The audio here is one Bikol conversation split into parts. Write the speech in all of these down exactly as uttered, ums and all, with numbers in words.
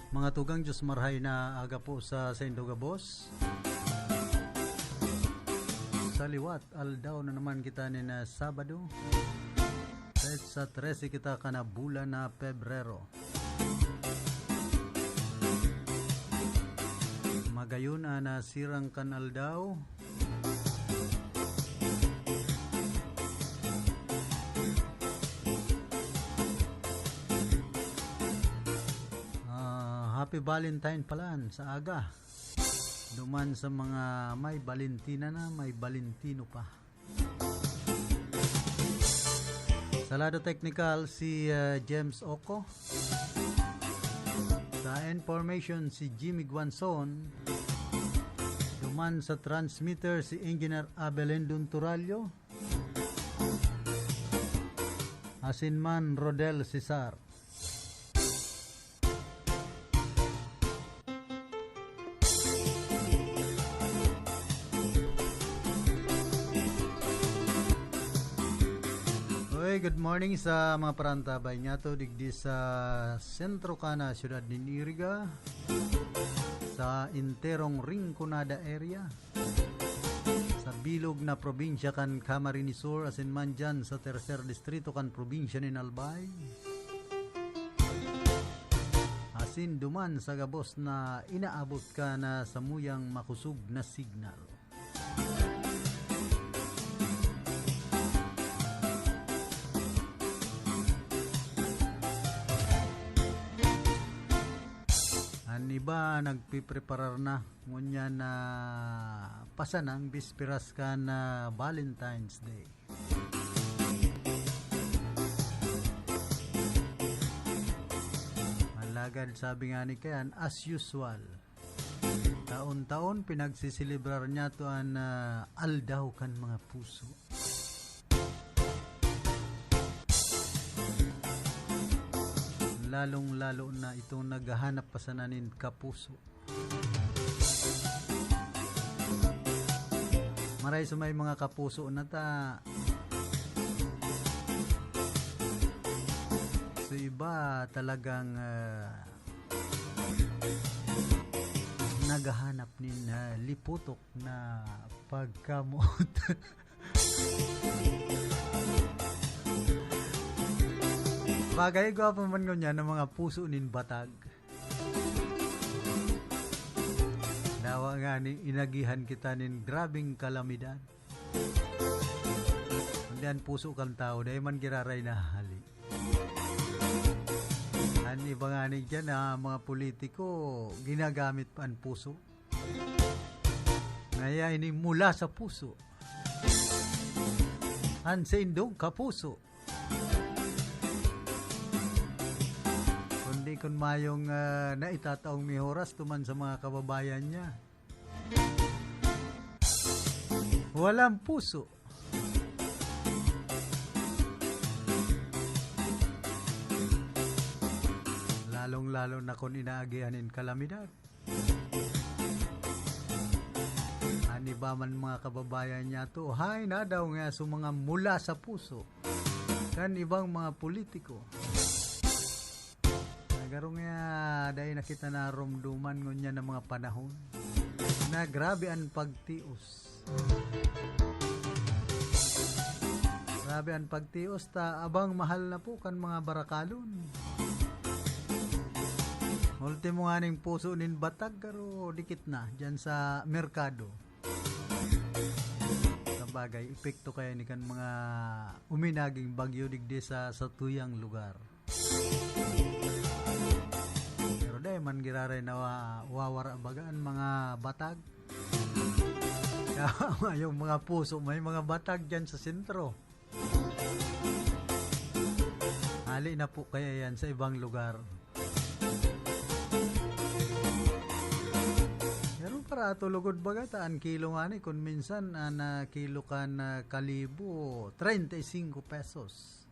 Mga tugang, Diyos marhay na aga po sa saindo gabos. Sa liwat, aldaw na naman kita nin, ah, Sabado, petsa trese kita kan bulan na Pebrero. Magayon an nasirang kan aldaw. Ah, happy Valentine pala sa aga. Duman sa mga may Valentina na, may Valentino pa. Sa lado technical, si, ah, James Oco. Sa information, si Jimmy Guanzon. Duman sa transmitter, si Engineer Abelendon Turallo. Asin man, Rodel Cesar. Oy, good morning sa mga parantabay niyato digdi sa sentro kan syudad nin Iriga, sa enterong Rinconada area, sa bilog na probinsya kan Camarines Sur, asin man dyan sa tercer distrito kan probinsya nin Albay. Asin duman sa gabos na inaabot ka na samuyang makosog na signal. An iba nagpipreparar na, ngunyan na pasanang bisperas kan Valentine's Day. Alagad sabi nga ni Kayan, as usual, taon-taon pinagsiselebrar niyato an, ah, Aldaw kan mga Puso. Lalong-lalo na itong naghahanap pa sana nin kapuso. Maray sa may mga kapuso na ta. So, iba talagang, ah, naghahanap nin, ah, liputok na pagkamoot. Bagay, gwapo man ngunyan ang mga puso nin batag. Dawa nga ni inagihan kita nin grabing kalamidad. Kundi an puso kan tawo, dai man giraray na hali. An iba nga ni dyan, ah, mga politiko, ginagamit pa an puso. Ngaya ini mula sa puso. An saindong kapuso. Kundi kun mayong, ah, naitataong mihoras tuman sa mga kababayan niya. Walang puso. Lalong-lalo na kun inaagihan nin kalamidad. An iba man mga kababayan niyato, hay, nadaw nga sa mga mula sa puso kan ibang mga politiko. Nagaro nga, dai na kita naromdoman ngunyan na mga panahon na grabe an pagtios. Grabe an pagtios ta abang mahal na po kan mga barakalon. Ultimo nga ning puso nin batag, garo dikit na dyan sa merkado. Sabagay, epekto kaya ni kan mga uminaging bagyo digdi sa satuyang lugar. Pero dai man giraray na wa-, wawara baga an mga batag. Kaya mayong mga puso, may mga batag dyan sa sentro. Hali na po kaya yan sa ibang lugar. Pero para ato lugod baga ta, an kilo nga ni, kun minsan, an, ah, kilo kan, ah, kalibo, treinta y cinco pesos.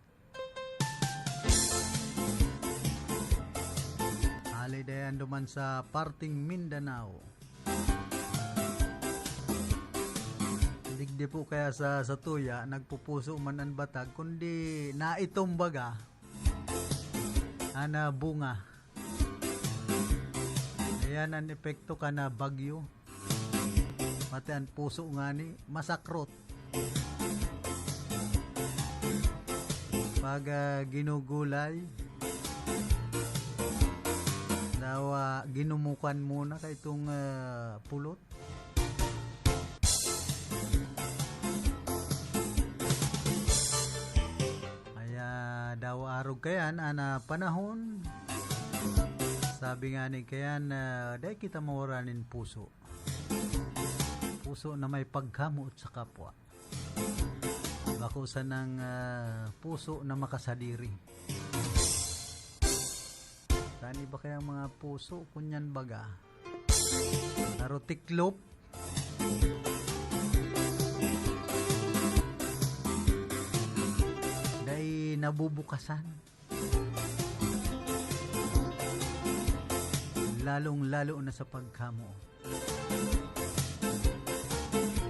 Hali dayan duman sa parting Mindanao. Digdi po kaya sa, sa tuya, nagpupuso man an batag, kundi naitom baga an, ah, bunga. Yan an epekto kan, ah, bagyo. Pati an puso ngani, masakrot. Pag, ah, ginugulay, daw, ah, ginumokan muna kay itong, ah, pulot. Kaya daw arog kayan, ana panahon. Sabi nga ni kayan, ah, dai kita mawara nin puso. Puso na may pagkamoot sa kapwa. Bako sanang, ah, puso na makasadiri. Saan iba kayang mga puso, kunyan baga? Pero tiklop. Dai nabubukasan. Lalong-lalo na sa pagkamo.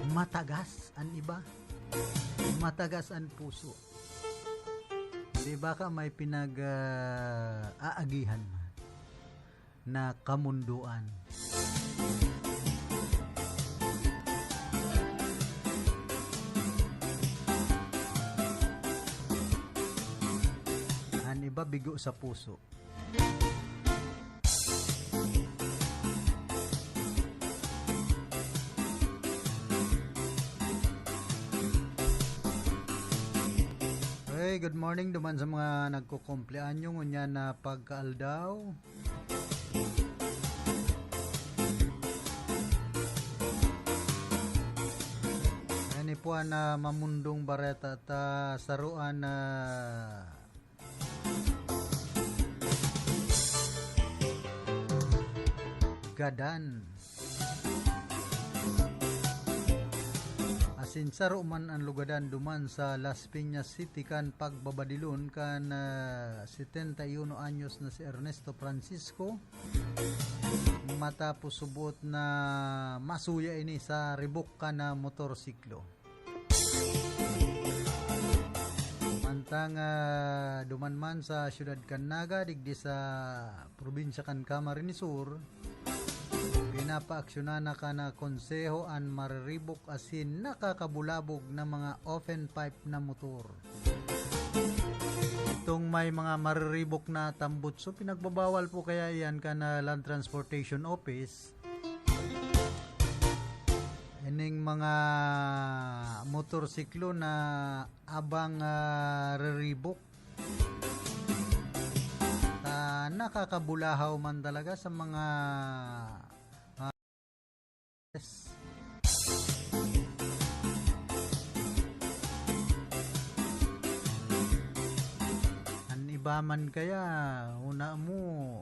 Matagas an iba. Matagas an puso. Di ba ka may pinag, ah, aagihan man na kamundoan? An iba bigo sa puso. Hey, good morning duman sa mga nagkukumpleanyo ngunyan na pagkaaldaw. Yan po ang, ah, mamundong bareta ta saruan na gadan. Asin saro man an lugadan duman sa Las Piñas City kan pagbabadilon kan, ah, setenta y uno anyos na si Ernesto Francisco, matapos subot na masuya ini sa ribok kan, ah, motorsiklo. Mantang, ah, duman man sa siyudad kan Naga, digdi sa probinsya kan Camarines Sur, pinapaaksyonan na kan, ah, konseho an mariribok asin nakakabulabog na mga open pipe na motor. Itong may mga mariribok na tambutso, pinagbabawal po kaya iyan kan, ah, Land Transportation Office. Ining mga motorsiklo na abang, ah, reribok. Ah, nakakabulahaw man talaga sa mga, ah, yes. An iba man kaya, una mo,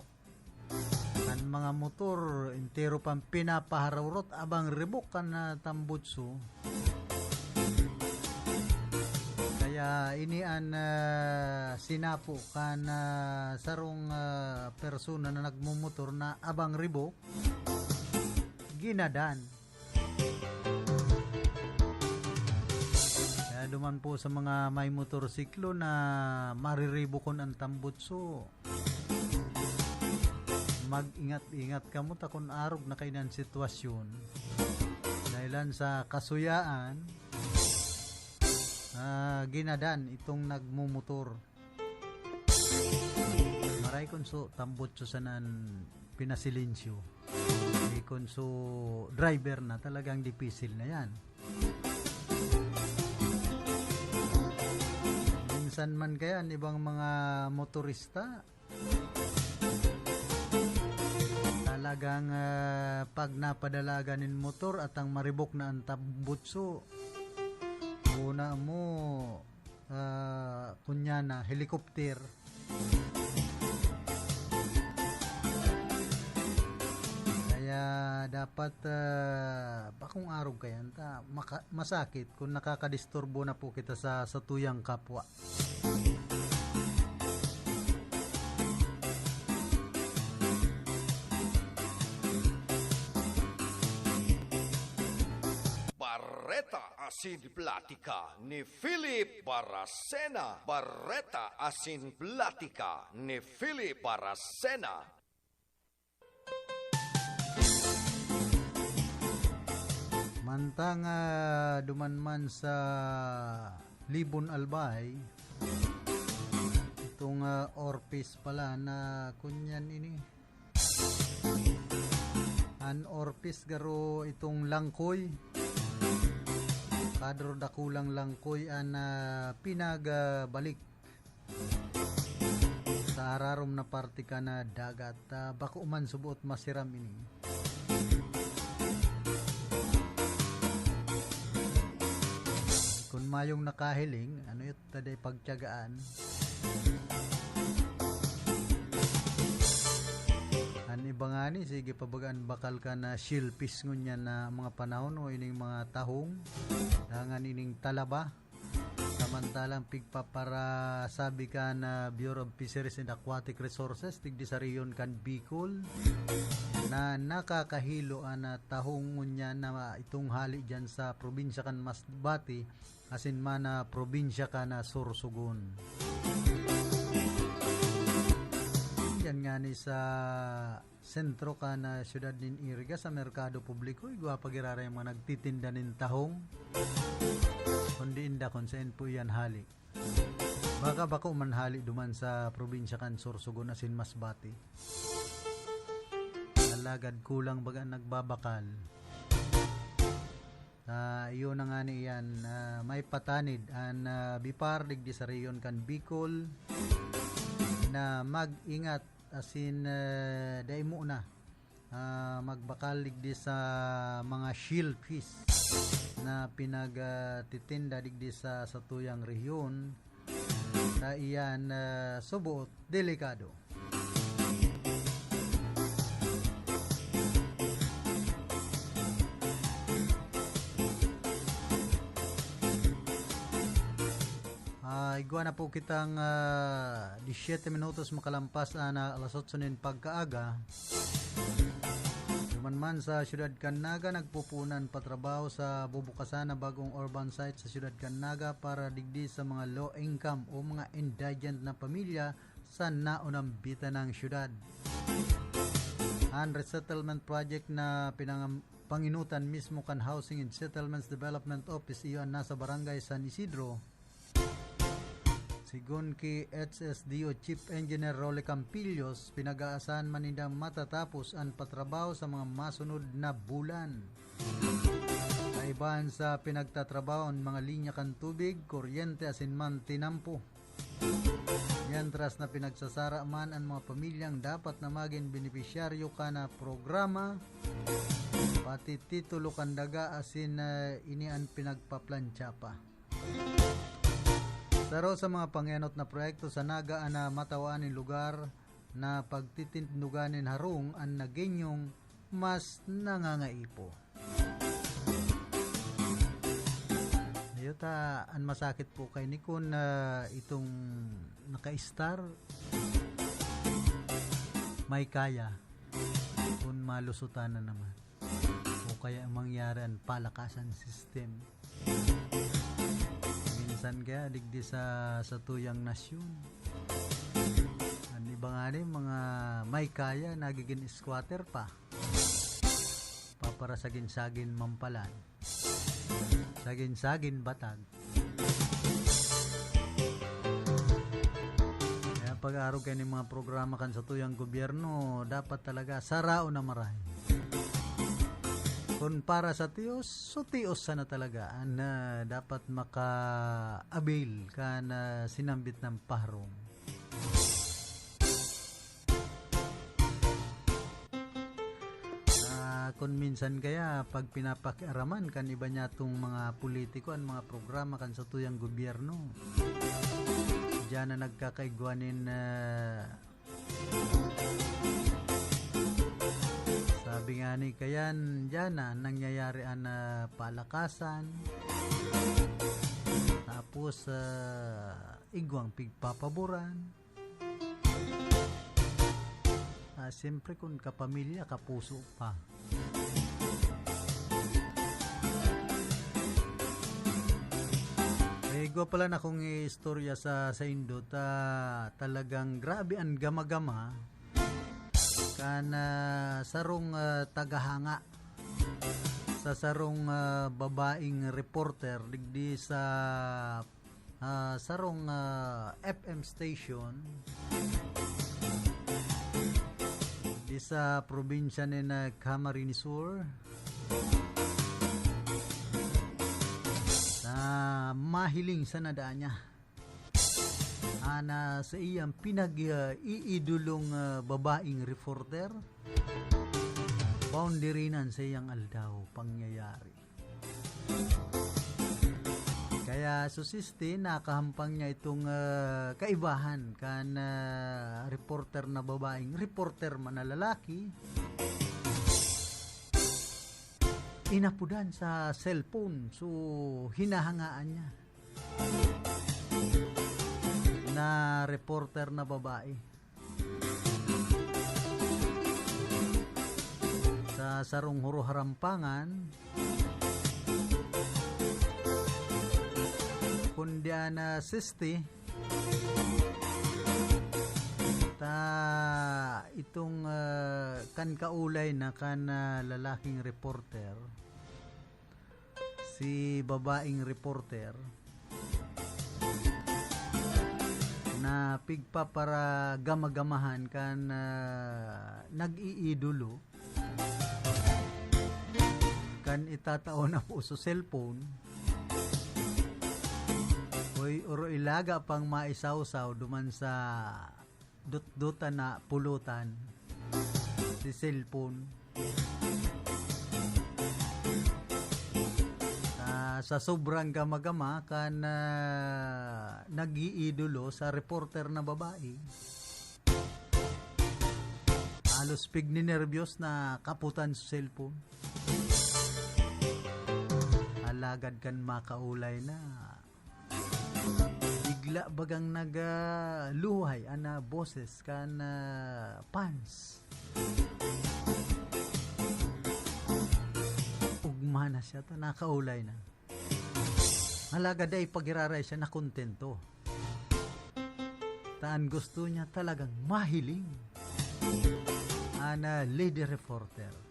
an mga motor, entero pang pinapaharurot, abang ribok kan, ah, tambutso. Kaya ini an, ah, sinapo kan, ah, sarong, ah, persona na nagmomotor na abang ribok, ginadan. Kaya duman po sa mga may motorsiklo na mariribokon an tambutso, mag-ingat-ingat kamo ta kun arog na kainan sitwasyon. Dahilan sa kasuyaan, ah, ginadan itong nagmumotor. Maray kun so tambutso sanan pinasilensyo. Eh, kun so driver na, talagang dipisil na yan. Minsan man kaya, an ibang mga motorista, talagang, ah, pag napadalagan nin motor at ang maribok na an tambutso, una mo, ah, kunya na, helicopter. Kaya dapat, ah, bakong arog kayan ta, maka-, masakit kung nakakadisturbo na po kita sa, sa tuyang kapwa. Bareta asin platika ni Philip Baracena. Bareta asin platika ni Philip Baracena. Antang, ah, duman man sa Libon Albay, itong, ah, Orpis pala na kunyan ini. An Orpis garo itong langkoy. Kadro dakulang langkoy an, ah, pinagbalik sa ararom na parte kan dagat. Ah, bako man suboot masiram ini. Kun mayong nakahiling, ano ito, taday pagtiyagaan. An iba ngani, sige pa baga an bakal kan shellfish ngunyan na mga panahon o ining mga tahong, dangan ining talaba. Samantalang pigpaparasabi kan Bureau of Fisheries and Aquatic Resources digdi sa rehiyon kan Bicol na nakakahilo an, ah, tahong ngunyan na itong hali diyan sa probinsya kan Masbate, asin man na probinsya kan Sorsogon. Diyan ngani sa sentro kan, ah, siyudad nin Iriga, sa merkado publiko, igwa pa giraray ang mga nagtitinda nin tahong. Kundi inda kun saen po iyan hali. Baka bako man hali duman sa probinsya kan Sorsogon asin Masbate. Alagad kulang baga an nagbabakal. Ah, iyo na ngani iyan, ah, may patanid an, ah, BIPAR digdi sa rehiyon kan Bicol na mag-ingat asin, ah, dai mo na, ah, magbakal digdi sa mga shellfish na pinagtitinda digdi sa satuyang rehiyon. Ta iyan, ah, suboot delikado. Ah, igwa na po kitang, ah, disyete minutos makalampas an, ah, alas otso nin pagkaaga. Duman man sa siyudad kan Naga, nagpupunan patrabaho sa bubukasan na bagong urban site sa siyudad kan Naga para digdi sa mga low income o mga indigent na pamilya sa naunambitan ng siyudad. An resettlement project na pinangam-, panginutan mismo kan Housing and Settlements Development Office, iyo an nasa Barangay San Isidro. Sigon ki H S D O Chief Engineer Rolly Campillos, pinag-aasahan man nindang matatapos an patrabaho sa mga masunod na bulan. Kaibahan sa pinagtatrabaho an mga linya kan tubig, kuryente asin man tinampo. Mientras na pinagsasara man an mga pamilyang dapat na magin benepisyaryo kan programa, pati titulo kan daga asin, ah, ini an pinagpaplantsa pa. Saro sa mga pangenot na proyekto sa Naga an, ah, matawaan nin lugar na pagtitindogan nin harong an Nagueñong mas nangangaipo. Iyo ta, an masakit po kaini kun, ah, itong naka-star, may kaya, kun malusutan na naman. O kaya mangyari an palakasan system. Minsan kaya digdi sa, sa tuyang nasyon. An iba nga ni, mga may kaya, nagiging squatter pa. Papara sagin-sagin mampalan. Sagin-sagin batag. Kaya pag-arog kayo ng mga programa kan sa tuyang gobyerno, dapat talaga sarao na maray. Kung para sa tiyos, so tiyos sana talaga na dapat maka-avail kan sinambit ng paharong. Ah, kun minsan kaya, pag pinapakiaraman kan iba niya tong mga politiko, an mga programa kan satuyang gobyerno, diyan na nagkakaigwa nin, ah, sabi nga ni Kayan, diyan na nangyayari an, ah, palakasan. Tapos, ah, igwang pigpapaboran. Ah, siyempre, kun kapamilya, kapuso pa. Eh, igwa pala na akong iistorya sa, sa indot, ah, talagang grabe an gama-gama kan, ah, sarong, ah, tagahanga sa sarong, ah, babaeng reporter digdi sa, ah, sarong, ah, F M station di sa probinsya nin, ah, Camarines Sur, na mahiling sa nadaan niya. Ana sa iyang pinag-iidolong, ah, babaeng reporter, boundary nan sa iyang aldaw, pangyayari. Kaya susisti, nakahampang niya itong, ah, kaibahan kan, ah, reporter na babaeng, reporter man na lalaki, inapudan sa cellphone. So, hinahangaan niya na reporter na babae. Sa sarong huruharampangan, kundi ana sisti, ta itong, ah, kan kaulay na kan, ah, lalaking reporter, si babaeng reporter na pigpaparagama-gamahan kan, ah, nag-iidolo kan itatao na po sa cellphone, oy, oro ilaga pang maisawsaw duman sa dutdutan na pulutan, si cellphone. Ah, sa sobrang gama-gama kan, ah, nag-iidolo sa reporter na babae, halos pigninerbiyos na kaputan sa cellphone. Alagad kan makaulay na, bigla bagang nagaluhay an, ah, boses kan, ah, fans. Ugma na siya, ta nakaulay na. Alagad dai pa giraray siya nakontento. Ta an gusto niya talagang mahiling an, ah, lady reporter.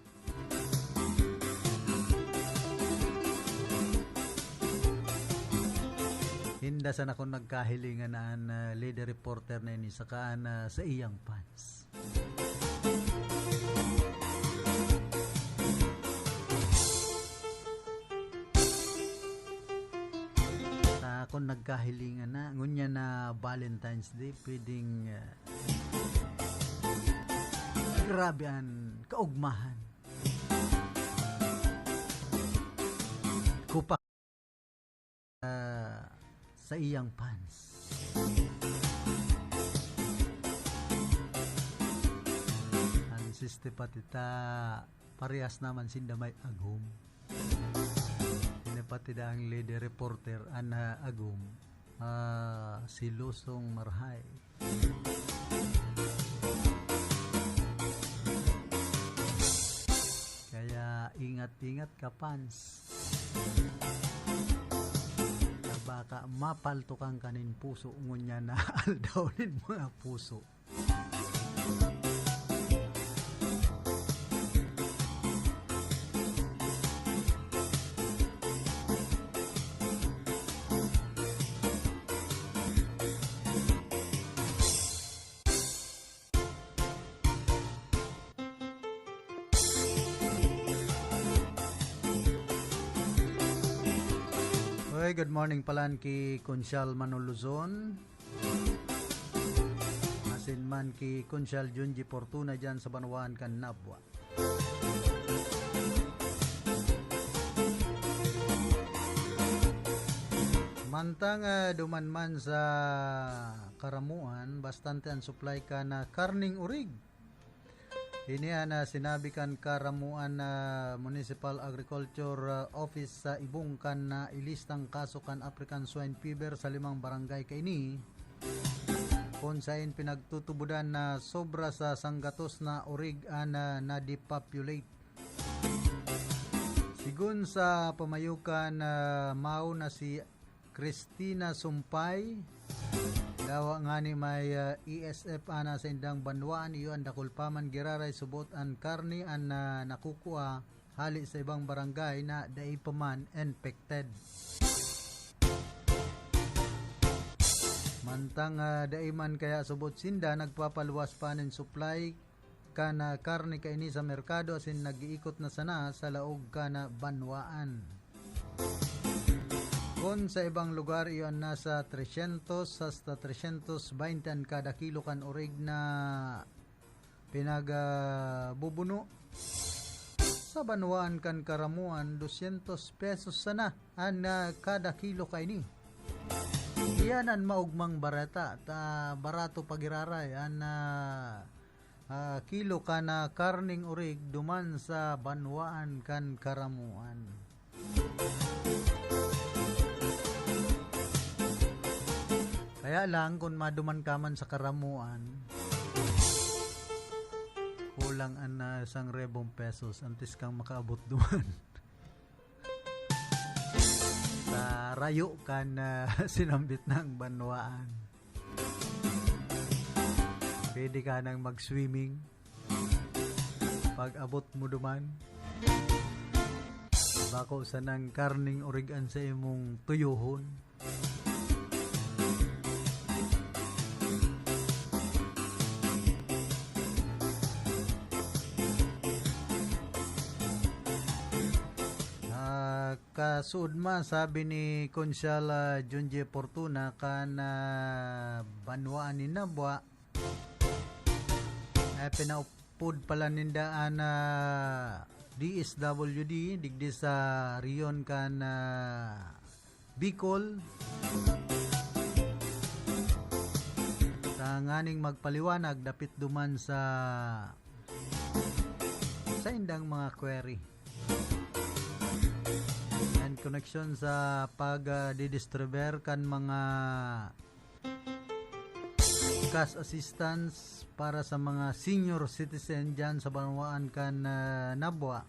Inda sana kun nagkahilingan na an, ah, lady reporter na ini saka an, ah, saiyang fans. Ta kun nagkahilingan na, ngunyan na Valentine's Day, pwedeng, ah, grabe an kaugmahan. Kupa, ah, saiyang fans. An sisti pati ta, parehas naman sinda may agom. Ini pati da ang lady reporter an, ah, agom, ah, selosong marahay. Kaya ingat-ingat ka, fans. Na baka mapaltokan ka nin puso ngunyan na aldaw nin mga puso. Oy, good morning palan ki Konsyal Manolo Zon. Asin man ki Konsyal Junji Fortuna diyan sa banwaan kan Nabua. Mantang, ah, duman man sa Caramoan, bastante an supply kan karneng orig. Ini an, ah, sinabi kan Caramoan, ah, Municipal Agriculture, ah, Office sa ibong kan nailistang kaso kan African Swine Fever sa limang barangay kaini, kun saen pinagtutubodan na sobra sa sanggatos na orig an, ah, na-depopulate. Sigon sa pamayokan, ah, mao na si Christina Sumpay, dawa ngani may, ah, E S F ana sa indang banwaan, iyo an dakul pa man giraray subot an karne an, ah, nakukua hali sa ibang barangay na dai pa man infected. Mantang, ah, dai man kaya subot sinda nagpapaluwas pa nin supply kan, ah, karne kaini sa merkado asin nag-iikot na sana sa laog kan, ah, banwaan. Kun sa ibang lugar, iyon nasa trescientos hasta trescientos baynte an kada kilo kan orig na pinag, ah, bubuno. Sa banwaan kan Karamuan, dosyentos pesos sana an, ah, kada kilo kaini. Iyan an maogmang bareta, ta barato pa giraray an, ah, ah, kilo kan, ah, karneng orig duman sa banwaan kan Karamuan. Kaya lang, kun maduman ka man sa Karamuan, kulang an, ah, isang rebong pesos antes kang makaabot duman. Sa rayo kan, ah, sinambit na banwaan. Pwede ka nang mag-swimming. Pag-abot mo duman, bako sanang karneng orig an sa imong tuyohon. Ah, kasuodma, sabi ni Konsehal, ah, Junjie Fortuna, kan, ah, banwaan nin Nabua, ay pinaupod pala ninda an, ah, D S W D digdi sa rehiyon kan, ah, Bicol, tanganing magpaliwanag dapit duman sa saindang mga query. And connection sa pag, ah, didistribuer kan mga cash assistance para sa mga senior citizen diyan sa banwaan kan, ah, Nabua.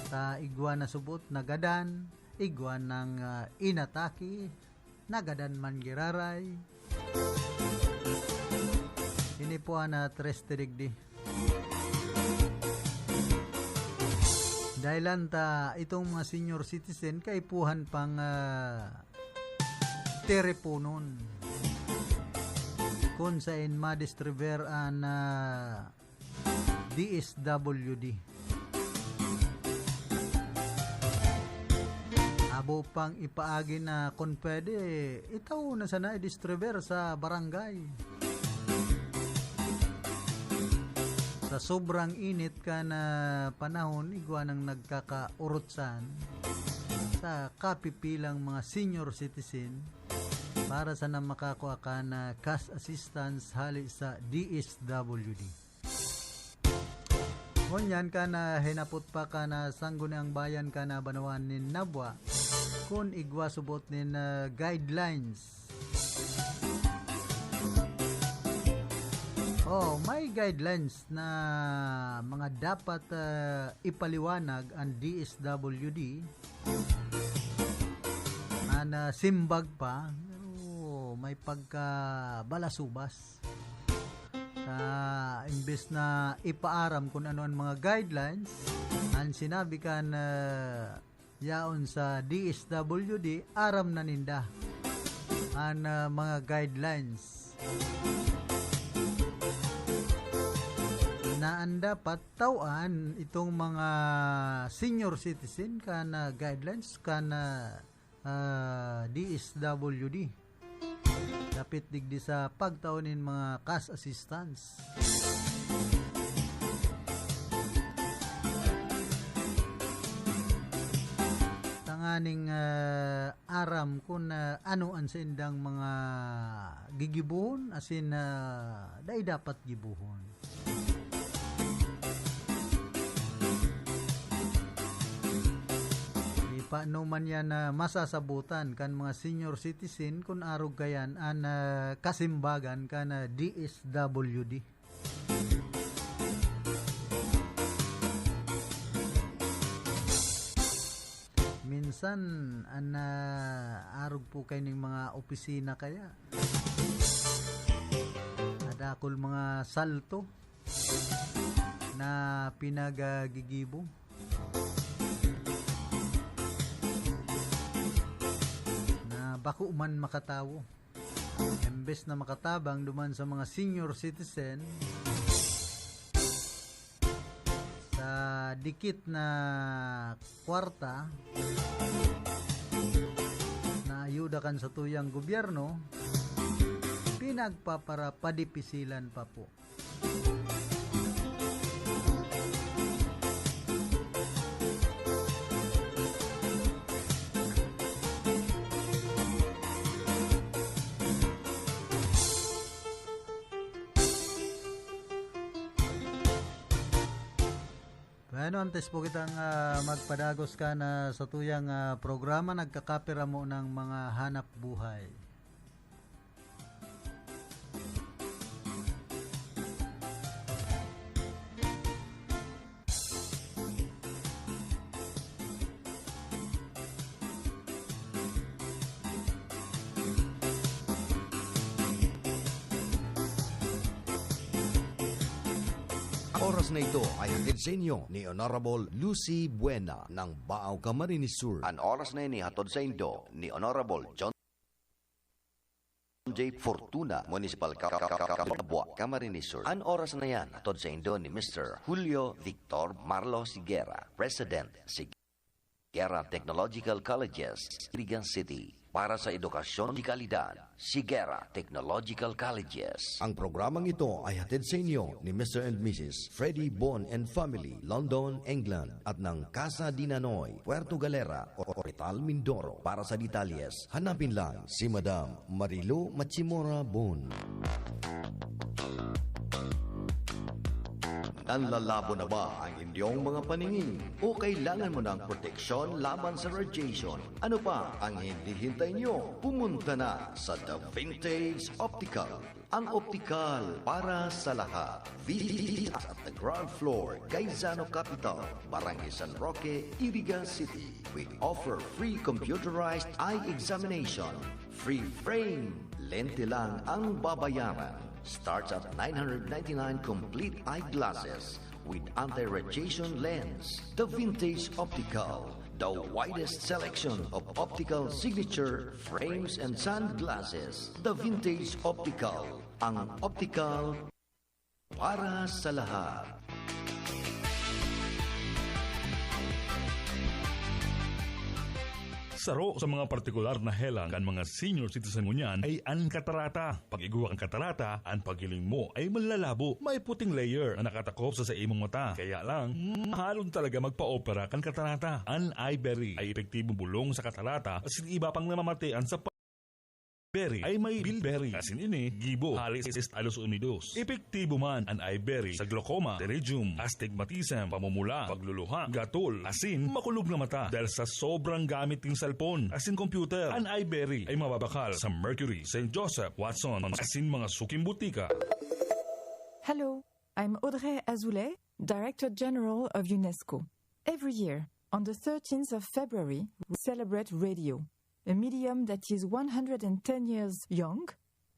Sa igwa na subot, nagadan, igwa nang, ah, inatake, nagadan man giraray. Ini po an, ah, triste digdi. Dahilan ta itong mga senior citizen kaipuhan pang, ah, teleponon kun saen madistribuer an, ah, D S W D. Abo pang ipaagi na kun pwede, itao na sana i-distribuer sa barangay. Sa sobrang init kan, ah, panahon, igwa nang nagkakaurutsan sa kapipilang mga senior citizen para sana makakua kan, ah, cash assistance hali sa D S W D. Ngunyan kan, ah, hinapot pa kan, ah, Sangguniang Bayan kan, ah, banwaan nin Nabua, kun igwa subot nin, ah, guidelines. Oh, may guidelines na mga dapat, ah, ipaliwanag an D S W D. An, ah, simbag pa, pero may pagkabalasubas. Sa imbes na ipaaram kun ano an mga guidelines, an sinabi kan, ah, yaon sa D S W D, aram na ninda an, ah, mga guidelines na an dapat tawan itong mga senior citizen kan, ah, guidelines kan, ah, ah, D S W D. Dapit digdi sa pagtao nin mga cash assistance. Tanganing, ah, aram kun, ah, ano an saindang mga gigibohon, asin, ah, dai dapat gibohon. Di pa no man yan na masasabutan kan mga senior citizen kun arog kayan an, ah, kasimbagan kan, ah, D S W D. Minsan, an, ah, arog po kayo ning mga opisina kaya. Adakol mga salto na pinagagigibo. bako man makatawo. Imbes na makatabang duman sa mga senior citizen, sa dikit na kwarta na ayuda kan satuyang gobyerno, pinagpaparapadipisilan pa po. Bueno, antes po kitang, ah, magpadagos kan satuyang, ah, programa, nagkakapira mo ng mga hanap buhay. Ang oras na ito ay hatid sa inyo ni Honorable Lucy Buena ng Baao, Camarines Sur. Ang oras na ini hatod sa indo ni Honorable John J Fortuna, Municipal Ka-, Ka-, Ka-, Ka-, Ka-, Bua, Camarines Sur. Ang oras na yan hatod sa indo ni Mister Julio Victor Marlo Sigera, President, Sig- Guerra Technological Colleges, Irigan City. Para sa edukasyon de kalidad, Sigera Technological Colleges. Ang programang ito ay hatid sa inyo ni Mister and Missus Freddy Bon and Family, London, England, at ng Casa de Nanoy, Puerto Galera, Oriental Mindoro. Para sa detalles, hanapin lang si Madam Marilo Machimora Bon. Nanlalabo na ba ang inyong mga paningin? O kailangan mo ng proteksyon laban sa radiation? Ano pa ang hinihintay nyo? Pumunta na sa The Vintage Optical. Ang optikal para sa lahat. Visit us at the ground floor, Gaisano Capital, Barangay San Roque, Iriga City. We offer free computerized eye examination. Free frame. Lente lang ang babayaran. Starts at nine hundred ninety-nine complete eyeglasses with anti-radiation lens. The Vintage Optical, the widest selection of optical signature frames and sunglasses. The Vintage Optical, ang optical para sa lahat. Saro sa mga partikular na helang kan mga senior citizen ngunyan ay an katarata. Pag-igwa kan katarata, an paghiling mo ay manlalabo. May puting layer na nakatakop sa, sa imong mata. Kaya lang, mahalon talaga magpa-opera kan katarata. An Iberry ay epektibong bulong sa katarata asin iba pang namamatian sa Berry ay may bilberry, asin ini gibo hali sa Estados Unidos. Epektibo man an Iberry sa glaucoma, pterygium, astigmatism, pamumula, pagluluha, gatol, asin makulog na mata dahil sa sobrang gamit nin cellphone asin computer. An Iberry ay mababakal sa Mercury, Saint Joseph, Watson, asin mga suking butika. Hello, I'm Audrey Azoulay, Director General of UNESCO. Every year, on the thirteenth of February, we celebrate radio, a medium that is one hundred and ten years young,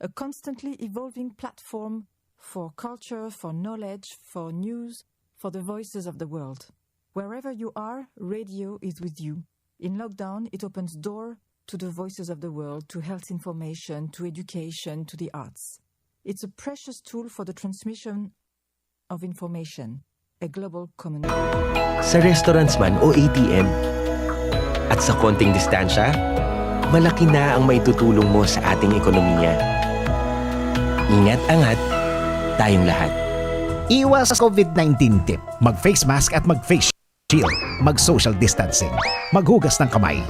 a constantly evolving platform for culture, for knowledge, for news, for the voices of the world. Wherever you are, radio is with you. In lockdown, it opens door to the voices of the world, to health information, to education, to the arts. It's a precious tool for the transmission of information, a global community. Sa restaurants man o A T M, at sa konting distansya, malaki na ang maitutulong mo sa ating ekonomiya. Ingat, angat, tayong lahat. Iwas COVID nineteen tip. Mag-face mask at mag-face shield. Mag-social distancing. Maghugas ng kamay.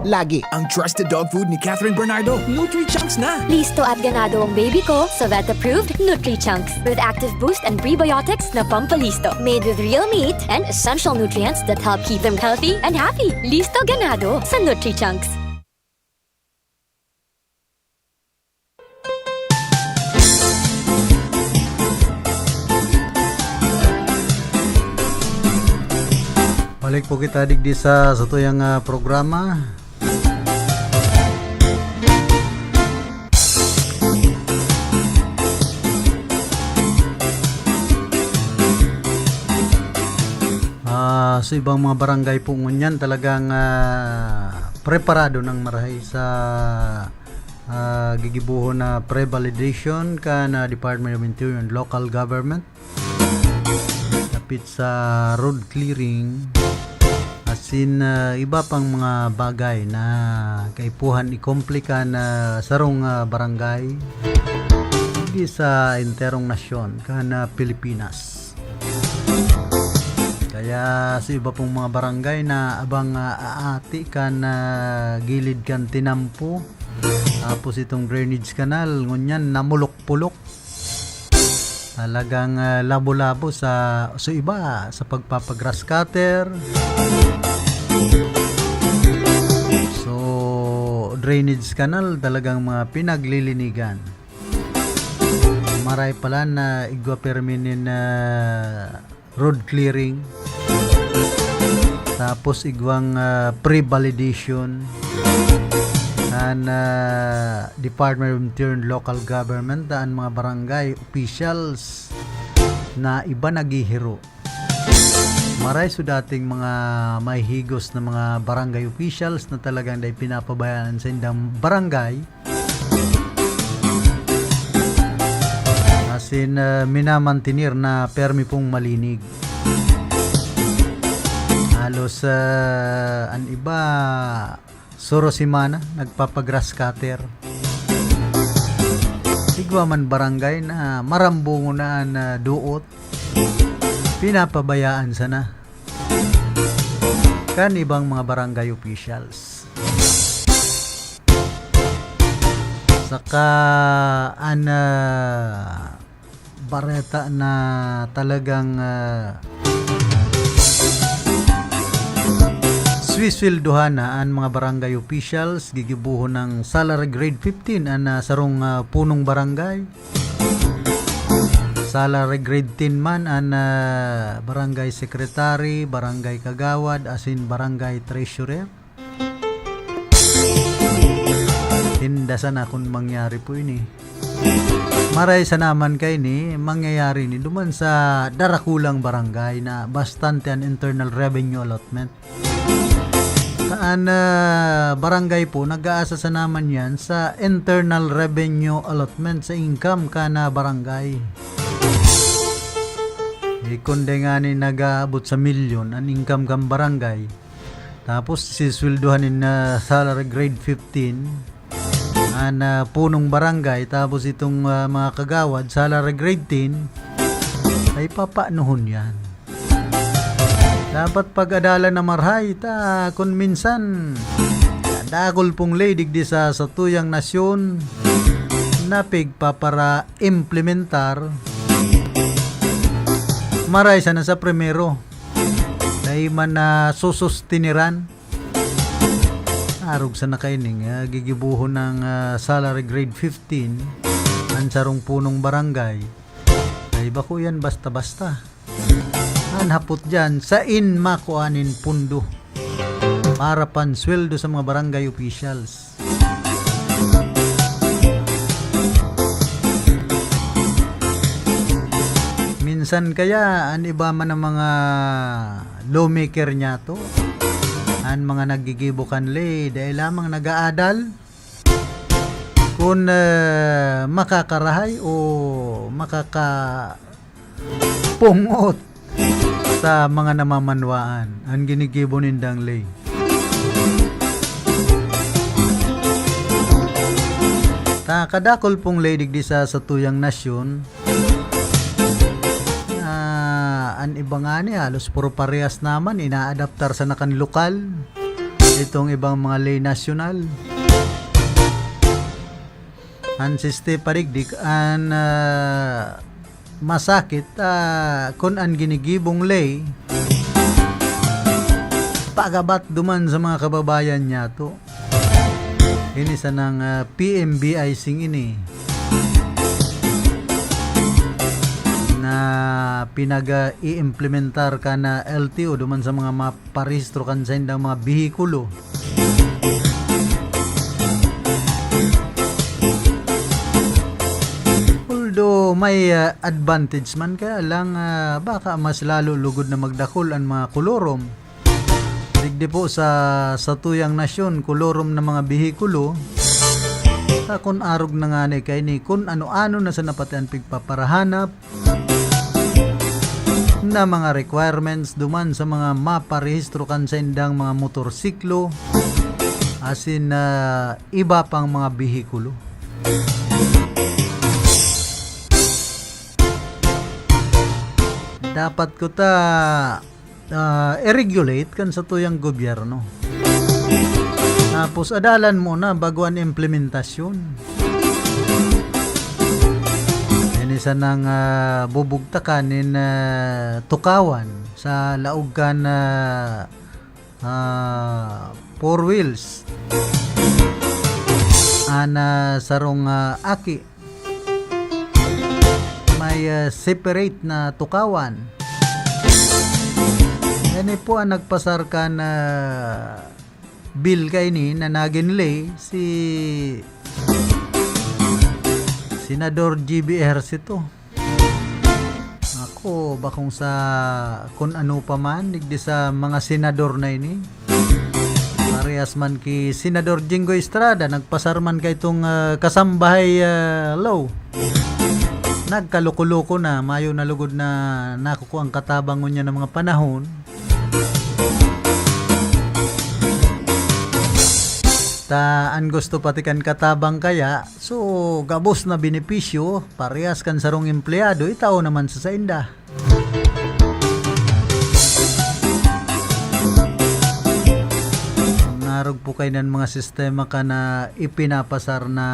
Lagi. Ang trusted dog food ni Catherine Bernardo, Nutri-Chunks na. Listo at ganado ang baby ko sa vet-approved Nutri-Chunks with active boost and prebiotics na pampalisto. Made with real meat and essential nutrients that help keep them healthy and happy. Listo ganado sa Nutri-Chunks. Balik po kita digdi sa satuyang, ah, programa. Ah, sa ibang mga barangay po ngunyan, talagang, ah, preparado nang marahay sa, ah, gigibohon na pre-validation kan, ah, Department of Interior and Local Government dapit sa road clearing, asin, ah, iba pang mga bagay na kaipuhan ikomplika na sarong, ah, barangay di sa enterong nasyon kan, ah, Pilipinas. Kaya sa iba pong mga barangay na abang, ah, aati kan, ah, gilid kan tinampo, tapos itong drainage canal, ngunyan namulok-pulok. Talagang, ah, labo-labo sa, sa iba, sa pagpapa-grass cutter. So, drainage canal, talagang mga pinaglilinigan. Maray pala na igwa permi nin, ah, road clearing. Tapos igwang, ah, pre-validation. An, ah, Department of Interior and Local Government, an mga barangay officials na iba naghihiro. Maray su dating mga mahihigos na mga barangay officials na talagang dai pinapabayaan sa indang barangay. Asin, ah, minamantener na permi pong malinig. Halos, ah, an iba, suro semana, nagpapa-grass cutter. Igwa man barangay na marambungon na an, ah, doot, pinapabayaan sana kan ibang mga barangay officials. Saka, an, ah, bareta na talagang, ah, swisweldohan na an mga barangay officials, gigibohon ng salary grade fifteen an, ah, sarong, ah, punong barangay. Salary grade ten man an, ah, barangay secretary, barangay kagawad, asin barangay treasurer. Tinda sana kun mangyari po ini. Maray sana man kaini, mangyayari ini duman sa darakulang barangay na bastante an internal revenue allotment. An, ah, barangay po, nag-aasa sana man yan sa internal revenue allotment sa income kan, ah, barangay. Eh, kundi ngani nag-aabot sa milyon an income kan barangay, tapos sisweldohan nin, ah, salary grade fifteen, an, ah, punong barangay, tapos itong, ah, mga kagawad, salary grade ten, ay papaanohon yan? Dapat pag-adalan na marahay ta, kun minsan, dakul pong ley digdi sa satuyang nasyon na pigpapara-implementar, maray sana sa primero. Dai man na susustiniran. Arog sana kaining, ah, gigibohon ng, ah, salary grade fifteen an sarong punong barangay. Ay, bako yan basta-basta. An hapot diyan, sain makua nin pundo para pansweldo sa mga barangay officials? Minsan kaya, an iba man ang mga lawmaker niyato, an mga naggigibo kan ley, dai lamang nag-aadal kun, ah, makakarahay o makakapungot sa mga namamanwaan an ginigibo nindang ley. Ta kadakul pong ley digdi sa satuyang nasyon, ah, an iba ngani halos puro parehas naman, inaadaptar sana kan lokal itong ibang mga ley nasyonal. An siste parigdik, an, ah, masakit, ah, kun an ginigibong ley pagabat duman sa mga kababayan niyato. Ini sanang, ah, P M B I sing ini na pinag-i-implementar kan, ah, L T O duman sa mga maparehistro kan saindang mga behikulo. Although may, ah, advantage man, kaya lang, ah, baka mas lalo lugod na magdakul an mga kolorom. Digdi po sa satuyang nasyon, kolorum na mga behikulo, ta kun arog na ngani kaini, kun ano-ano na sana pati an pigpaparahanap na mga requirements duman sa mga maparehistro kan saindang mga motorsiklo, asin, ah, iba pang mga behikulo. Dapat ko ta ah, i-regulate kan satuyang gobyerno. Tapos adalan mo na bago an implementasyon. Ini sanang, ah, bubugtakan nin, ah, tukawan sa laog kan, ah, ah, four wheels. An, ah, sarong, ah, aki may, ah, separate na tukawan. Yan po ang nagpasar kan bill kaini na nagin ley, si Senador G B Ejercito. Ako, bakong sa kun ano pa man, digdi sa mga senador na ini. Parehas man ki Senador Jinggoy Estrada, nagpasar man kaitong, ah, kasambahay, ah, law. Nagkaloko-loko na, mayo na lugod na nakukuang katabang ngunyan ng mga panahon. Ta, an gusto pati kan katabang kaya, so, gabos na benepisyo, parehas kan sarong empleyado, itao naman sa sainda. Narog po kayo ng mga sistema ka na ipinapasar na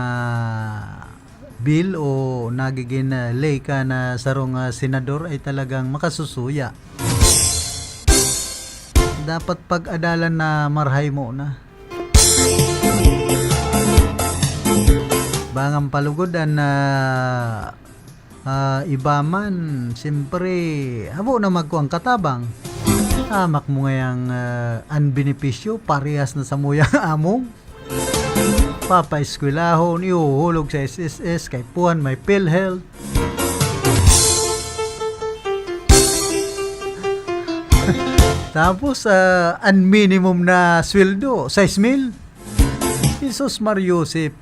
bill o nagiging, ah, ley ka na sarong, ah, senador ay talagang makasusuya. Dapat pag-adalan na marhay mo na. Bangang palugod an, ah, ah, iba man, siyempre, habo na magkuang katabang. Hamak mo ngayang, ah, an benepisyo, parehas na sa muyang among papaeskwelahon, ihuhulog sa S S S, kay puhan may PhilHealth. Tapos, ah, an minimum na sweldo, sais mil. Jesus Mar Yosep,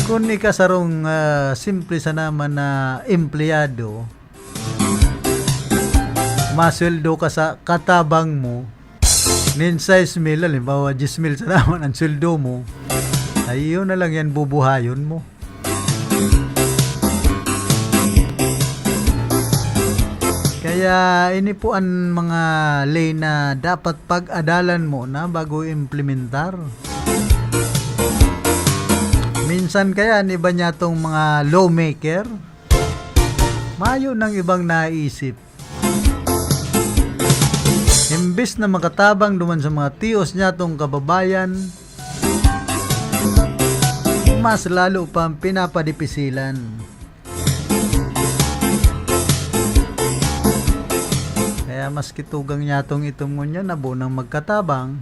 kun ika sarong, ah, simple sana man na empleyado, masweldo ka sa katabang mo, nin sais mil, halimbawa, diyes mil sana man ang sweldo mo, ay yun na lang yan bubuhayon mo. Kaya ini po an mga ley na dapat pag-adalan mo na bago implementar. Minsan kaya an iba niyatong mga lawmaker, mayo nang ibang naisip. Imbes na makatabang duman sa mga tios niyatong kababayan, mas lalo pang pinapadipisilan. Kaya maski tugang niyatong itom ngunyan, habo nang magkatabang.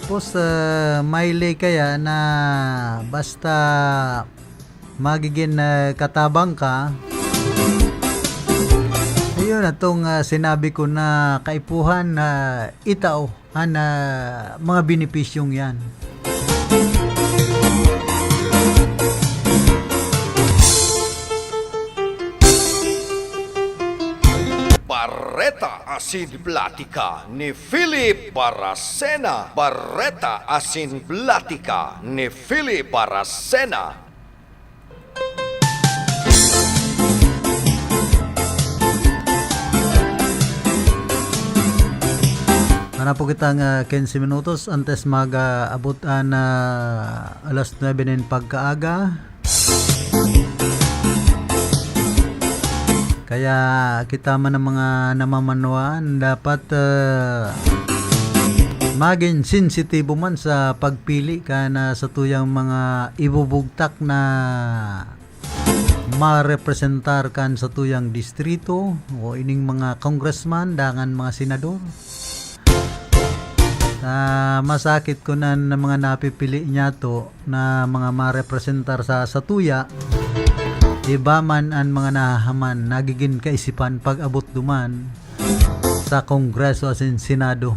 Tapos, ah, may ley kaya na basta magiging, ah, katabang ka. Ayun, atong, ah, sinabi ko na kaipuhan na itao an, ah, mga benepisyong yan. Bareta asin Platika ni Philip Baracena. Bareta asin Platika ni Philip Baracena. Ana po kitang, ah, quince minutos antes mag, ah, abot an, ah, alas nuebe nin pagkaaga. Kaya kita man ang mga namamanwaan, dapat, ah, magin sensitibo man sa pagpili kan, ah, satuyang mga ibubugtak na marepresentar kan satuyang distrito o ining mga congressman, dangan mga senador. Ah, masakit ko na, na mga napipili niyato na mga marepresentar sa satuya. Iba man an mga nahahaman, nagigin kaisipan pag-abot duman sa Kongreso asin Senado.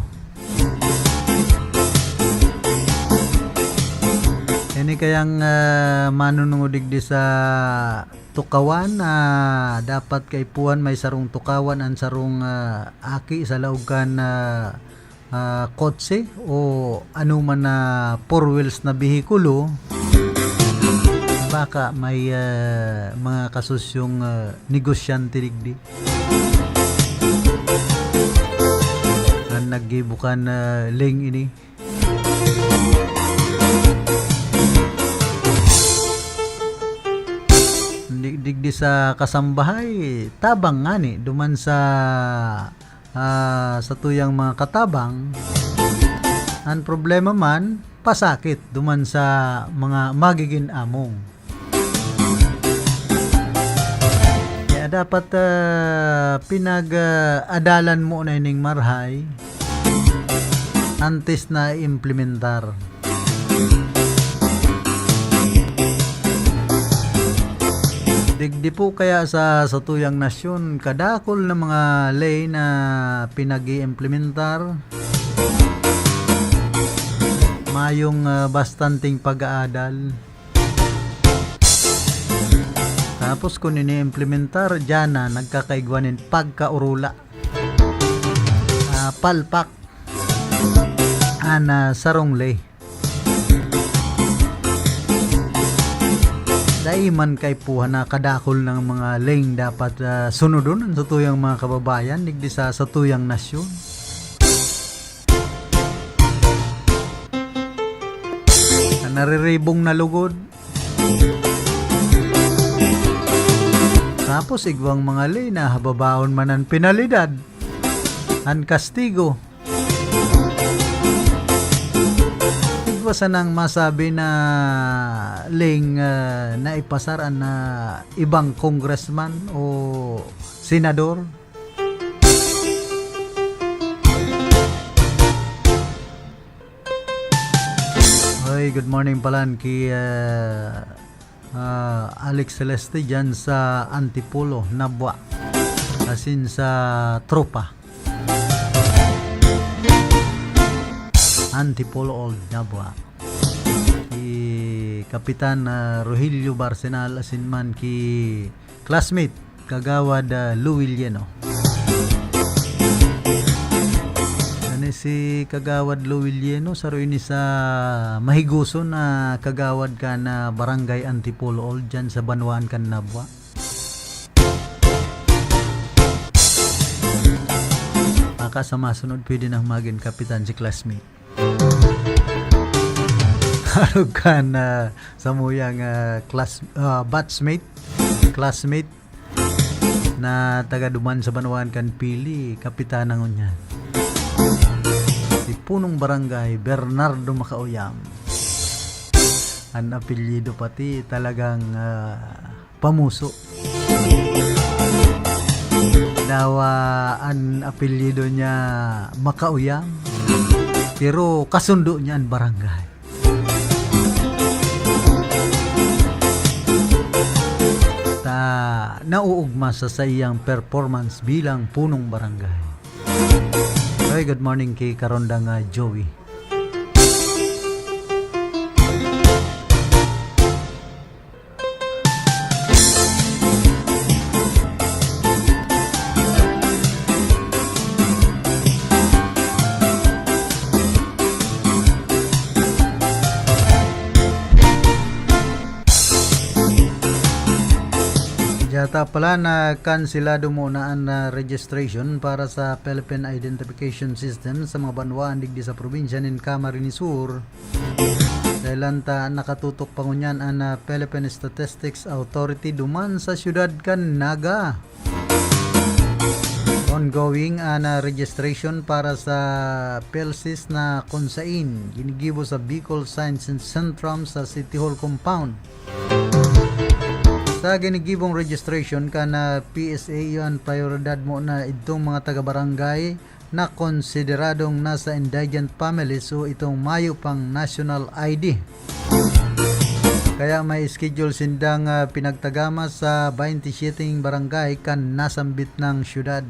Ini kayang, ah, manunungod digdi sa tukawan, ah, dapat kaipuhan may sarong tukawan an sarong, ah, aki sa laog kan, ah, ah, kotse o anoman na four wheels na behikulo, baka may, ah, mga kasusyong, ah, negosyante digdi na naggibo kan, ah, lane ini. Di-, digdi sa kasambahay, tabang ngani duman sa ah, satuyang mga katabang, an problema man, pasakit duman sa mga magigin among. Kaya dapat, ah, pinag, ah, adalan mo na ining marhay antes na i-implementar. Digdi po kaya sa satuyang nasyon, kadakul na mga ley na pinag-iimplementar, mayong, ah, bastanteng pag-aadal. Tapos kun ini-implementar, diyan na nagkakaigwa nin pagkaorula. Ah, palpak an, ah, sarong ley. Dai man kaipuhan na kadakul na mga ley dapat, ah, sunodon an satuyang mga kababayan digdi sa satuyang nasyon. An nariribong na lugod. Tapos igwang mga ley na hababaon man an penalidad, an kastigo. Igwa sanang masabi na ley, ah, na ipasar an, ah, ibang congressman o senador. Hoy, good morning palan ki, ah, ah, Alex Celeste dyan sa Antipolo, Nabua. Asin sa tropa. Antipolo Old Nabua. Ki Kapitan, ah, Rogelio Barcenal asin man ki classmate, Kagawad, ah, Louie Lieno. Kani si Kagawad Louie Lieno, saro ini sa mahigoson na kagawad kan, ah, Barangay Antipolo Old dyan sa banwaan kan Nabua. Baka sa masunod, pwede nang magin kapitan si classmate. Arog kan, ah, samuyang, ah, class-, ah, batchmate, classmate na taga duman sa banwaan kan Pili, kapitan na ngunyan. Si Punong Barangay Bernardo Macauyam. An apelyido pati talagang, ah, pamuso. Dawa an apelyido niya Macauyam, pero kasundo niya an barangay. Ta, nauugma sa saiyang performance bilang punong barangay. Hoy, good morning ki Karondang, ah, Joey. Yata pala na kanselado muna an, ah, registration para sa Philippine Identification System sa mga banwaan digdi sa probinsya nin Camarines Sur. Dahil lang ta nakatutok pa ngunyan an, ah, Philippine Statistics Authority duman sa siyudad kan Naga. Ongoing an, ah, registration para sa PhilSys na kun sain ginigibo sa Bicol Science Centrum sa City Hall Compound. Sa ginigibong registration kan, ah, P S A, iyo an prayoridad mo na idtong mga taga-barangay na konsideradong nasa indigent families o itong mayo pang national I D. Kaya may schedule sindang, ah, pinagtagama sa baynte siyete barangay kan nasambit na syudad.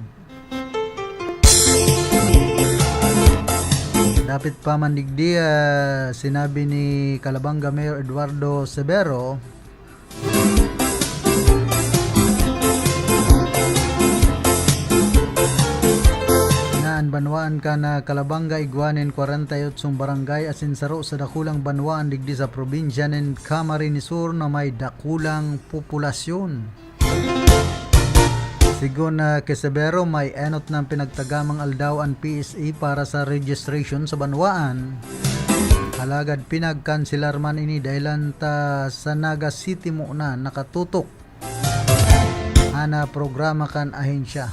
Dapit pa man digdi, ah, sinabi ni Calabanga Mayor Eduardo Severo na an banwaan kan Calabanga igwa nin kwarenta y otsong barangay asin saro sa dakulang banwaan digdi sa probinsya nin Camarines Sur na may dakulang populasyon. Sigon, ah, ki Severo, may enot nang pinagtagamang aldaw an P S A para sa registration sa banwaan. Alagad pinagkanselar man ini dahilan ta sa Naga City muna nakatutok an, ah, programa kan ahensya.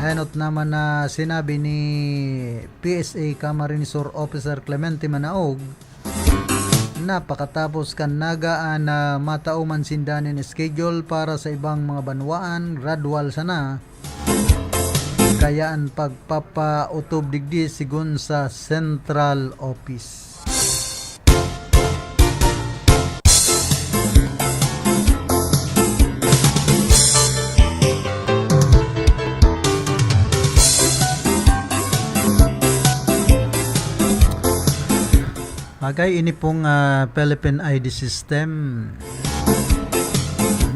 Enot naman na sinabi ni P S A Camarines Sur Officer Clemente Manaog, na pakatapos kan Naga an, ah, matao man sinda nin schedule para sa ibang mga banwaan, gradual sana. Kaya an pagpapautob digdi sigon sa Central Office. Bagay ini pong, ah, Philippine I D system.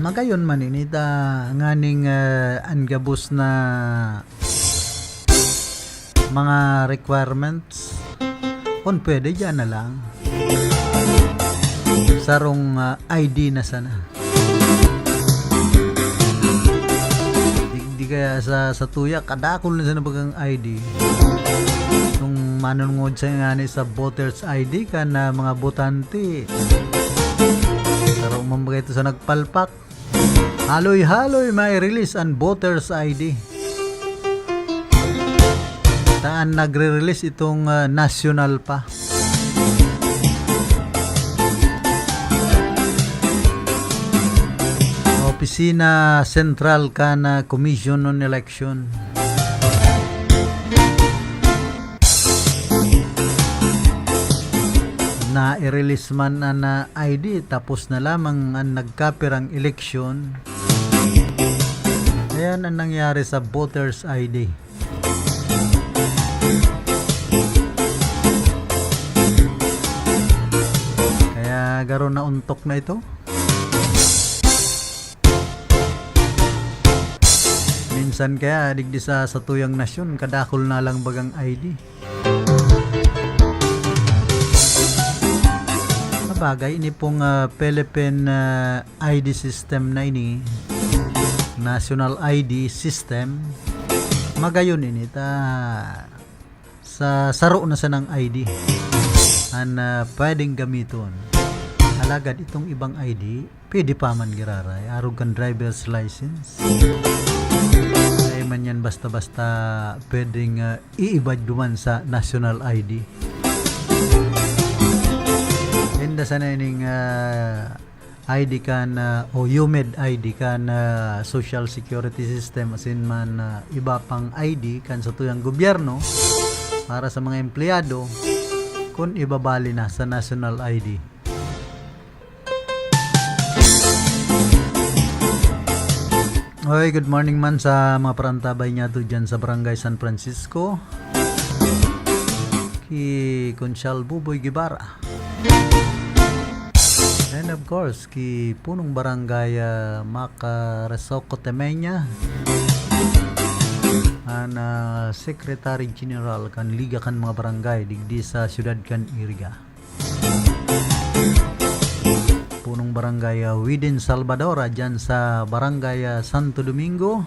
Magayon man ini ta nganing, ah, an gabos na mga requirements. Kung pwede, diyan na lang. Sarong, ah, I D na sana. Di, di kaya sa, sa tuya, kadakol na sana bagang I D. Kung manunungod sa ngani sa voters I D kan, ah, mga botante, saro man ba ito sa nagpalpak? Haloy-haloy may release an voters I D. Ta an nagre-release itong, ah, national pa. Opisina Sentral kan, ah, Commission on Election. Na i-release man an, ah, I D, tapos na lamang an nagkapirang eleksyon. Ayan ang nangyari sa voters I D. Kaya garo nauntok na ito. Minsan kaya, digdi sa satuyang nasyon, kadakol na lang bagang I D. Sabagay, ini pong, ah, Philippine, ah, I D system na ini, national I D system, magayon ini ta sa saro na sanang I D an, ah, pwedeng gamiton. Alagad itong ibang I D, pwede pa man giraray, arog kan driver's license. Dai man yan basta-basta pwedeng, ah, iiba duman sa national I D. Inda sana ining, ah, I D kan, ah, o UMED I D kan, ah, Social Security System, asin man, ah, iba pang I D kan satuyang gobyerno para sa mga empleyado, kun ibabali na sa national I D. Oy, good morning man sa mga parantabay niyato dyan sa Barangay San Francisco. Ki Conchal Buboy Guevara. And of course, ki Punong Barangay, ah, Mac, ah, Resoco Temenya, an, ah, Secretary General kan Liga kan mga Barangay digdi sa siyudad kan Iriga. Punong Barangay, ah, Widen Salvador, ah, dyan sa Barangay, ah, Santo Domingo.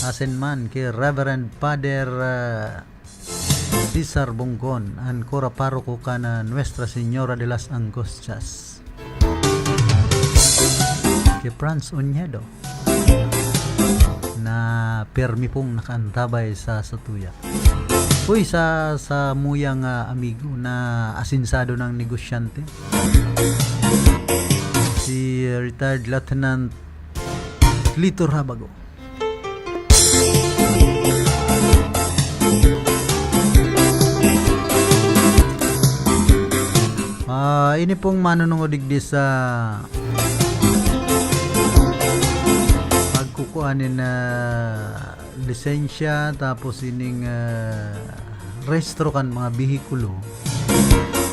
Asin man ki Reverend Father, ah, Cesar Bonggon, an kura paroko kan, ah, Nuestra Señora de las Angustias. Ki Franz Oñedo, na pirmi pong nakaantabay sa satuya. Uy, sa, sa muyang, ah, amigo na asinsado ng negosyante, si Retired Lieutenant Lito Rabago. Ah, ini pong manunungod digdi sa pagkukua nin, ah, lisensya, tapos ining, ah, rehistro kan mga behikulo.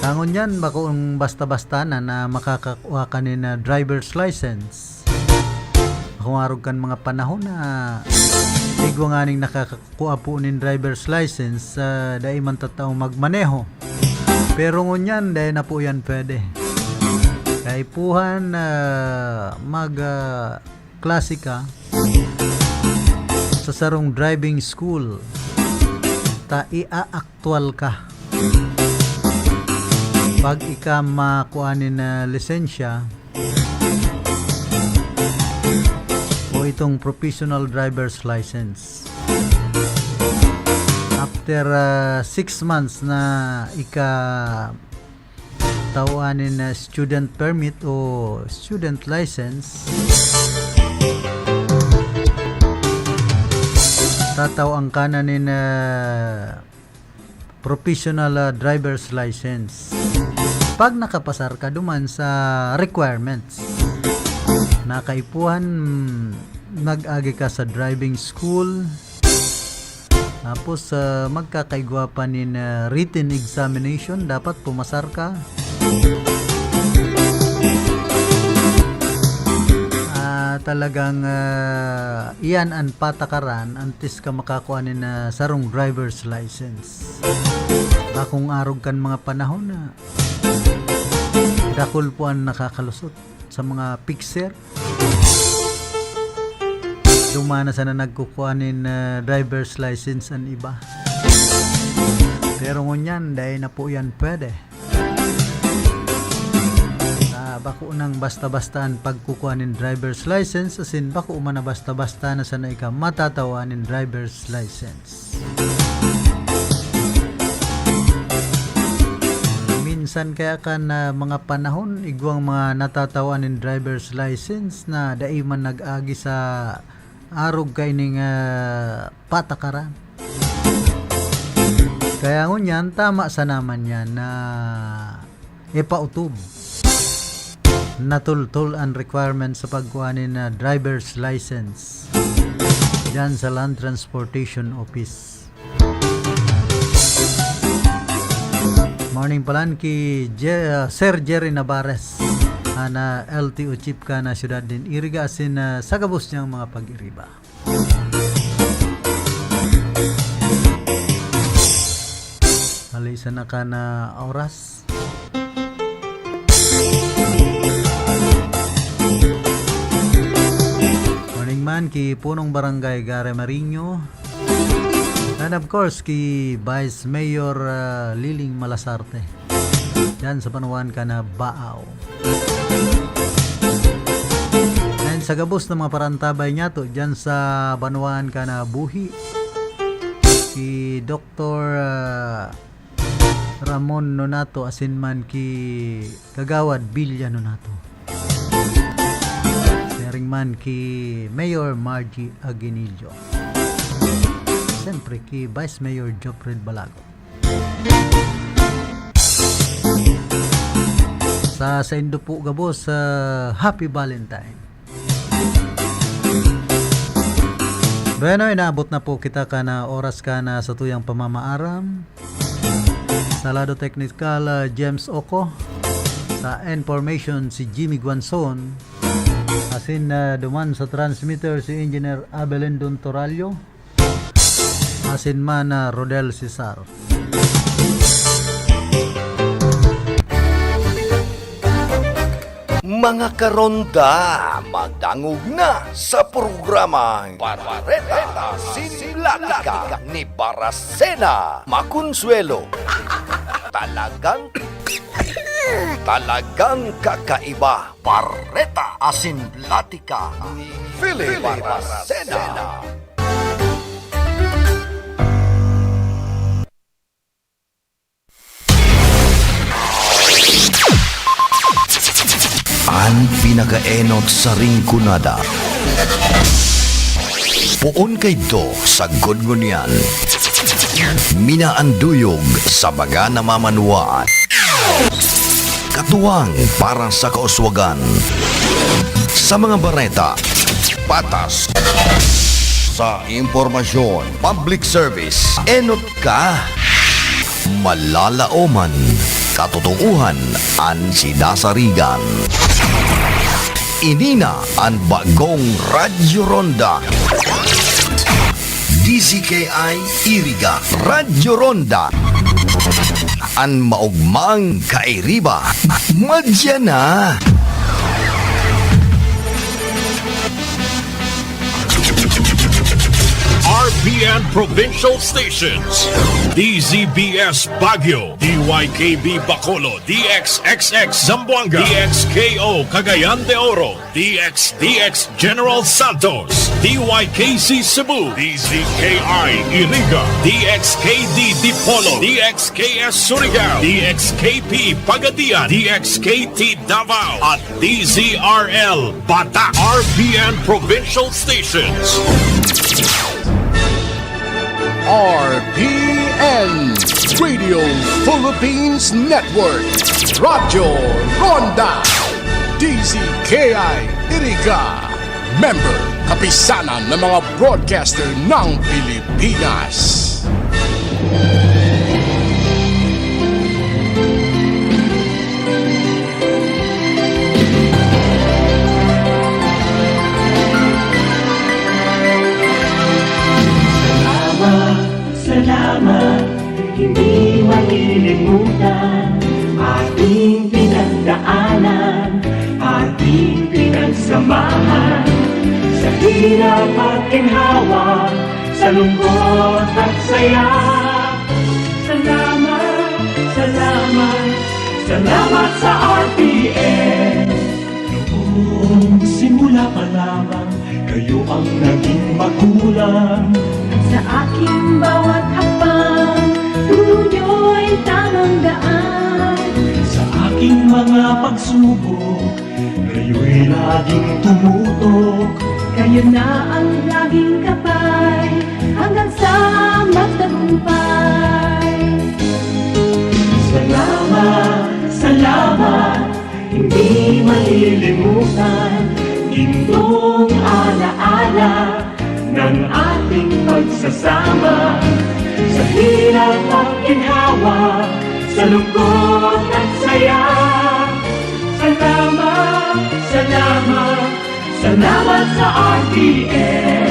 Tangon yan, bakong basta-basta na, na makakakua ka nin, ah, driver's license. Kung arog kan mga panahon na igwa nganing nakakakua po nin driver's license, ah, dai man tataong magmaneho. Pero ngunyan, dai na po yan pwede. Kaipuhan, ah, mag, ah, klase ka sa sarong driving school, ta ia-actual ka. Pag ika makua nin, ah, lisensya o itong professional driver's license. After, ah, six months na ika tawan nin, ah, student permit o student license, tatawan ka na nin, ah, professional, ah, driver's license. Pag nakapasar ka duman sa requirements, nakaipuhan, nag-agi ka sa driving school, tapos, ah, magkakaigwa pa nin, ah, written examination, dapat pumasar ka. Ah, talagang, ah, iyan an patakaran antes ka makakua nin, ah, sarong driver's license. Bakong arog kan mga panahon na dakul po an nakakalusot sa mga fixer. Duman na sana nagkukua nin, ah, driver's license an iba. Pero ngunyan, dai na po yan pwede. Ah, bako nang basta-basta an pagkukua nin driver's license, asin bako man na basta-basta na sana ika matatawan nin driver's license. Minsan kaya kan, ah, mga panahon, igwang mga natatawan nin driver's license na dai man nag-agi sa arog kaining, ah, patakaran. Kaya ngunyan, tama sana man yan na ipautob na tultol an requirement sa pagkuha nin, ah, driver's license diyan sa Land Transportation Office. Morning palan ki Je-, ah, Sir Jerry Navarez, an, ah, L T O chief kan, ah, siyudad nin Iriga, asin, ah, sa gabos niyang mga pag-iriba. Hali sana kan, ah, oras. Morning man ki Punong Barangay Gary Mariño. And of course, ki Vice Mayor, ah, Liling Malasarte. Diyan sa banwaan kan, ah, Baao. And sa gabos na mga parantabay niyato, diyan sa banwaan kan, ah, Buhi, ki Doktor, ah, Ramon Nonato asin man ki Kagawad Bilya Nonato. Siring man ki Mayor Margie Aguinillo. Siyempre, ki Vice Mayor Joffred Balago. Sa saindo po gabos, ah, Happy Valentine. Bueno, inaabot na po kita kan oras kan satuyang pamamaaram. Sa lado teknikal, ah, James Oco. Sa information, si Jimmy Guanzon. Asin, ah, duman sa transmitter, si Engineer Abelendon Torallo. Asin man, ah, Rodel Cesar. Mga karonda, magdangog na sa programang Bareta sin Latika ni Baracena Maconsuelo. Talagang, talagang kakaiba. Bareta asin Latika ni Philip Baracena. An pinakaenot sa Rinconada. Poon kaidto sa Gudgunian. Minaanduyog sa mga namamanwaan. Katuwang para sa kauswagan. Sa mga bareta, patas. Sa impormasyon, public service, enot ka. Malalaoman, katotoohan an sinasarigan. Ini na an bagong Radyo Ronda. D Z K I Iriga, Radyo Ronda. An maogmang kairiba, madya na. R P N Provincial Stations, D Z B S Baguio, D Y K B Bacolod, D X X X Zamboanga, D X K O Cagayan de Oro, D X D X General Santos, D Y K C Cebu, D Z K I Iriga, D X K D Dipolog, D X K S Surigao, D X K P Pagadian, D X K T Davao, at D Z R L Batak. R P N Provincial Stations. R P N Radio Philippines Network, Radyo Ronda, D Z K I Iriga, member, Kapisanan ng mga Broadcaster ng Pilipinas. Salamat, salamat, hindi malilimutan ating pinagdaanan, ating pinagsamahan. Sa hirap at ginhawa, sa lungkot at saya. Salamat, salamat, salamat sa R P N. Noong simula pa lamang, kayo ang naging magulang. Sa aking bawat hakbang, turo niyo'y tamang daan. Sa aking mga pagsubok, kayo'y laging tumutok. Kayo na ang laging gabay, hanggang sa magtagumpay. Salamat, salamat, hindi malilimutan, gintong alaala ng ating pagsasama. Sa hirap at ginhawa, sa lungkot at saya. Salamat, salamat, salamat sa R P N.